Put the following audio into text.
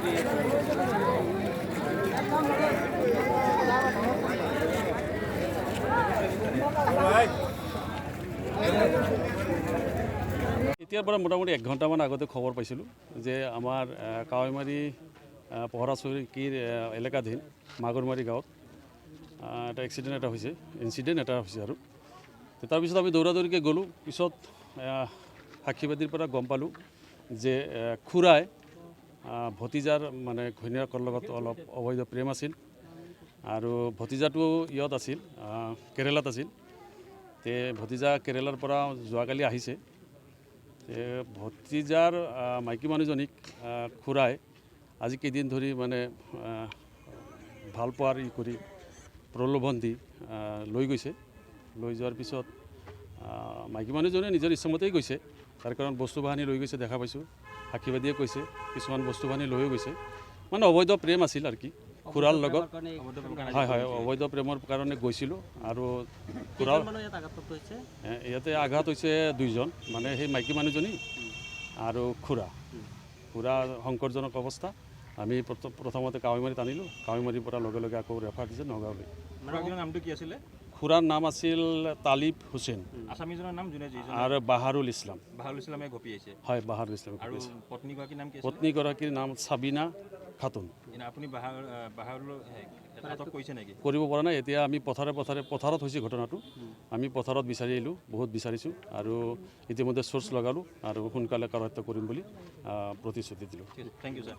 এতিয়াৰ পৰা মোটামুটি এক ঘণ্টামান আগতে খবৰ পাইছিলোঁ যে আমাৰ কাৱৈমাৰী পহৰা চকীৰ এলেকাধীন মাগুৰমাৰী গাঁৱত এটা এক্সিডেণ্ট এটা হৈছে, ইনচিডেণ্ট এটা হৈছে। আৰু তে তাৰপিছত আমি দৌৰা দৌৰিকৈ গ'লোঁ। পিছত সাক্ষীবাদীৰ পৰা গম পালোঁ যে খুৰাই ভতিজাৰ মানে ঘৈণীয়েকৰ লগত অলপ অবৈধ প্ৰেম আছিল আৰু ভতিজাটো ইয়াত আছিল, কেৰেলাত আছিল। তে ভতিজা কেৰেলাৰ পৰা যোৱাকালি আহিছে। তে ভতিজাৰ মাইকী মানুহজনীক খুৰাই আজি কেইদিন ধৰি মানে ভাল পোৱাৰ ই কৰি প্ৰলোভন দি লৈ গৈছে। লৈ যোৱাৰ পিছত মাইকী মানুহজনীয়ে নিজৰ ইচ্ছামতেই গৈছে। তাৰ কাৰণ বস্তু বাহানি লৈ গৈছে, দেখা পাইছোঁ, সাক্ষীবাদীয়ে কৈছে, কিছুমান বস্তু বাহানি লৈও গৈছে। মানে অবৈধ প্ৰেম আছিল আৰু কি খুৰাৰ লগত। হয়, অবৈধ প্ৰেমৰ কাৰণে গৈছিলোঁ আৰু খুৰাৰ ইয়াতে আঘাত হৈছে দুইজন, মানে সেই মাইকী মানুহজনী আৰু খুৰা। খুৰা সংকটজনক অৱস্থা। আমি প্ৰথমতে কাৱৈমাৰীত আনিলোঁ। কাৱৈমাৰীৰ পৰা লগে লগে আকৌ ৰেফাৰ দিছে নগাঁৱলৈ। খুৰাজনৰ নামটো কি আছিলে? খুৰাৰ নাম আছিল তালিব হুছেইন। আছামীজনৰ নাম যোনে যিজন আৰু বাহাৰুল ইছলাম। বাহাৰুল ইছলামে ঘপিয়াইছে? হয়, বাহাৰুল ইছলাম। আৰু পত্নীগৰাকীৰ নাম কি আছিলে? পত্নীগৰাকীৰ নাম চাবিনা খাতুন। এনে আপুনি বাহাৰুল আটক কৰিছে নেকি? কৰিব পৰা নাই এতিয়া। আমি পথাৰে পথাৰে, পথাৰত হৈছে ঘটনাটো, আমি পথাৰত বিচাৰি আহিলোঁ, বহুত বিচাৰিছোঁ আৰু ইতিমধ্যে চ'ৰ্চ লগালোঁ আৰু সোনকালে কৰায়ত্ব কৰিম বুলি প্ৰতিশ্ৰুতি দিলোঁ। ঠিক আছে, thank U sir.